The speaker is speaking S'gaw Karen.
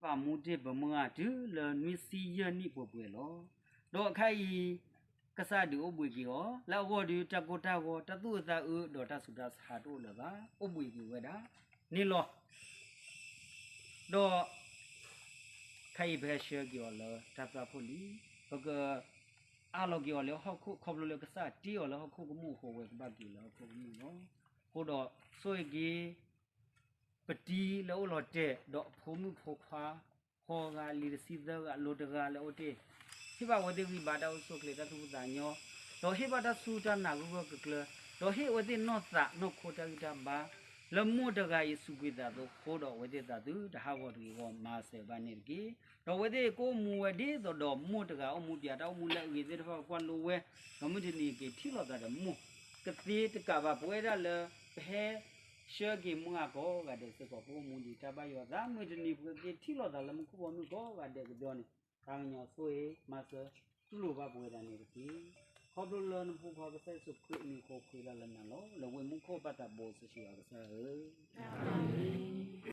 ပာ်မူတ့ၢ်ပမုၢ်ဂၢ်တုၤလၢနွံဆံယဲၢ်နံၣ်ပှဲၤပှဲၤလီၤ. ဒီးခဲအံၤ ကစၢ်ဒုးအိၣ်ဘှံးက့ၤအီၤ, လၢအဂီၢ်ဒုး တၢ်ကိၢ်တၢ်ဂီၤ, တၢ်သူၣ်အုးသးအုး, ဒီးတၢ်ဆူးတၢ်ဆါတအိၣ်လၢၤဘၣ်, အိၣ်ဘှံးက့ၤဝဲဒၣ်န့ၣ်လီၤ. ဒီး ခဲအံၤပဟဲဆှၢက့ၤအီၤလၢတၢ်သွၣ်ခိၣ်လံ, ပကအးလီၤက့ၤအီၤလၢဟီၣ်ခိၣ်, ခီဖျိလၢကစၢ်တ့အီၤလၢဟီၣ်ခိၣ်ကမူၣ်အဃိ အဝဲကဘၣ်က့ၤလၢဟီၣ်ခိၣ်ကမူၣ်လီၤ. အဃိဒီးဆိၣ်ဂ့ၤက့ၤ ပတံၤလၢအိၣ်လီၤတဲာ်, ဒီးအဖိမုၣ်ဖိခွါ ဃိးဂၤ, လံာ်တဆံသၢဂၤ, လိၤတဂၤလၢအအိၣ်တ့ၢ်, ဟ့ၣ်ဘၣ်အဝဲသ့ၣ်ဂံၢ်ဘါ, တၢ်အိၣ်ဆူၣ်အိၣ်ချ့, တၢ်သူၣ်ဖှံသးညီ, ဒီးဟ့ၣ်ဘၣ်တၢ်စူၢ်တၢ်နာ်ဂၢၢ်ဂၢၢ်ကျၢၤကျၢၤ, ဒီးဟ့ၣ်အဝဲသ့ၣ်နီၢ်သးနီၢ်ခိတၢ်ဂံၢ်တၢ်ဘါ လၢမိၢ်တဂၤအံၤစူးကွံာ်သးအသိးအဃိဒီး အဝဲသ့ၣ်သးသုတဟးဂီၤတဂ့ၤအဂီၢ် မၤစၢၤဘၣ်န့ၣ်တက့ၢ်. ဒီးအဝဲသ့ၣ်ကအိၣ်မူဝဲဒ်သိးဒီး မိၢ်တဂၤအိၣ်မူပၠးတၢ်အိၣ်မူလၢအဂ့ၤသ့ၣ်တဖၣ် ပကွၢ်လိဝဲ, ဒီးမုၢ်တနံၤက့ၤထံၣ်လိာ်သးဒီးမိၢ် ကသ့တကးဘၣ် ပဝဲဒၣ်လၢ ပဟဲဆှၢက့ၤမုၢ်ဂၢ်ကိးဂၤဒဲးစ့ၢ်ကီး ပအိၣ်မူဒံးတၢ်ဘၣ်ယွၤအသး, မုၢ်တနံၤပကက့ၤထံၣ်လိာ်သးလၢမူခိၣ်ဘီမုၢ်ကိးဂၤဒဲးကဒီးန့ၣ်, သးကညီၤဆိၣ်ဂ့ၤမၤစၢၤတူၢ်လိာ်ဘၣ်ပဝဲဒၣ်န့ၣ်တက့ၢ်. ခီဖျိလၢနဖိခွါကစၢ်ယ့ၣ်ၡူးခရံာ်အမံၤအဃိ ပဃ့တၢ်လၢနၤလီၤ. လၢဝ့ၢ်မူခိၣ်ဘၣ်တၢ်ဘိးစ့ၢ်ကီး ကစၢ်ဧၢ, အၤမ့ၣ်.